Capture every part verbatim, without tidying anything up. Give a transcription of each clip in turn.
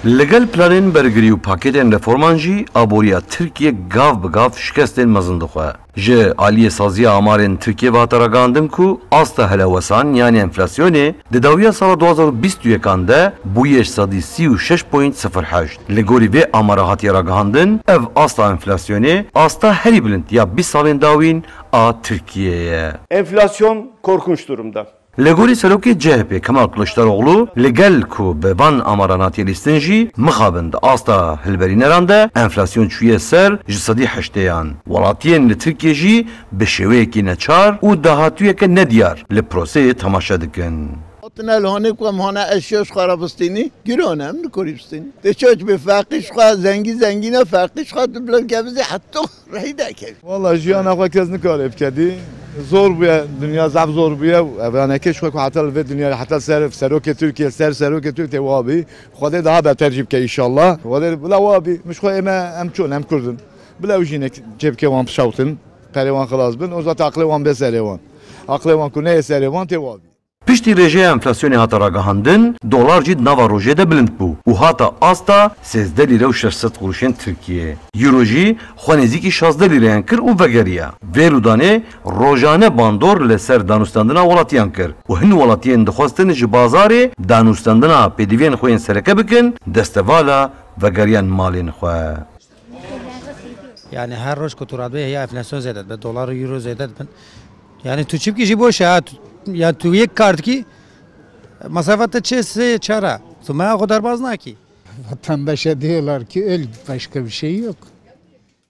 Li gel planên bergirî û pakêtên reforman jî aboriya Tirkiyê gav bi gav şikestên mezin dixwe. Ji aliyê saziya amarên Tirkiyê ve hate ragihandin ku asta helewesan, yanî enflasyonê, di dawiya sala du hazar û bîst û yekan de bûye sedî sî û şeş point sifir heşt. Li gorî vê amara hatiye ragihandin, ev asta enflasyonê asta herî bilind ya bîst salên dawîn a Tirkiyeyê ye. Enflasyon korkunç durumda. Li gorî serokê C H P Kemal Kiliçdaroglu, li gel ku bi van amaran hatiye lîstin jî, mixabin di asta hilberîneran de enflasyon çûye ser ji sedî heştêyan. Welatiyên li Tirkiyê jî bi şêweyekî neçar û dahatûyeke nediyar li proseyê temaşe dikin. Hatine li hanê ku em hane eşya ji xwe re bistînî, giran e, em nikarî bistînî. Tê çaç bê feqî ji xwe, zengî zengîn e, feqî ji xwe tu bila kevizê heta rehî dekevî. Wala jiyana xwe kes nikare bikedî. Zor bûye, dinya zaf zor bûye. Ev yanekê ji xwe ku heta li vê dinyayê, heta ser serokê Tirkiye, ser serokê Tirkiye wa bî. Xwedê daha beter jî bike înşallah. Xwedê bila wa bî. Min ji xwe ême em çûn, em Kurd in. Bila ew jî nek çêbike wan bişewtin. Perê wan xilas bin. O zaten aqlê wan bê serê wan. Aqlê wan ku neyê serê wan tê wa bî. Piştî rêjeya enflasyonê hate ragihandin, dolar jî di nava rojê de bilind bû û hate asta sêzdeh lîre û şeş sed quruşên Tirkiyê. Euro jî xwe nêzîkî şazdeh lîreyan kir û vegeriya. Vê rûdanê rojane bandor li ser danûstandina welatiyan kir û hin welatiyên dixwestin ji bazarê danûstandina pêdiviyên xwe yên sereke bikin, destevala vegeriyan malên xwe. Yani her roj ku tu radibê ya enflasyon zêde dibe, dolar û euro zêde dibin. Yani tu çi bikî jî boş e, ha, tu, yani tu yek kar dikî, masrafa te çê sê çar e. Tu me xwe derbaz nakî. Vatandaşa diyorlar ki öl, başka bir şey yok.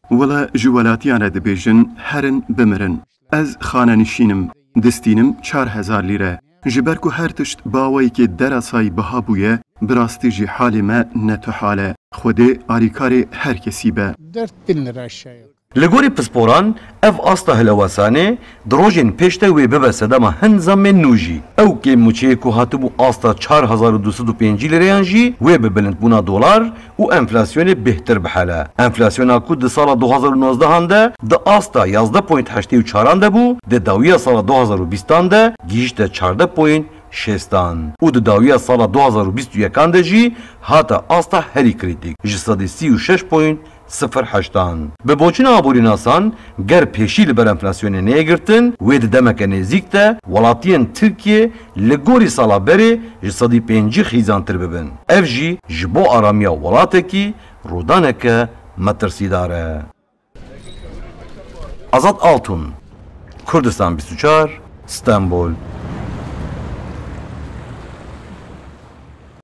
Wela ji welatiyan re dibêjin, herin bimirin. Ez xanenişîn im, distînim çar hezar lîre. Ji ber ku her tişt bi awayekî derasayî biha bûye, bi rastî jî halê me ne tu hal e. Xwedê alîkarê her kesî be. Dört bin lira aşağı yukarı. Li gorî pisporan, ev asta hilewesanê di rojên pêş de wê bibe sedema hin zammên nû jî. Ew kêmmûçeyê ku hatibû asta çar hezar û du sed û pêncî lîreyan jî wê bi bilindbûna dolar û enflasyonê bêhtir bihele. Enflasyona ku di sala du hazar û nozdehan de di asta yazdeh point heştê û çaran de bû, di dawiya sala du hazar û bîstan de gihîşte çardeh point şêstan û di dawiya sala du hazar û bîst û yekan de jî hate asta herî krîtîk, ji sedî sî û şeş point sifir heştan. Bi boçûna aborînasan, ger pêşî li ber enflasyonê neyê girtin, wê di demeke nêzîk de welatiyên Tirkiyê li gorî sala berê ji sedî pêncî xîzantir bibin. Ev jî ji bo aramiya welatekî rûdaneke metirsîdar e. Azad Altun, Kurdistan bîst û çar, Stenbol.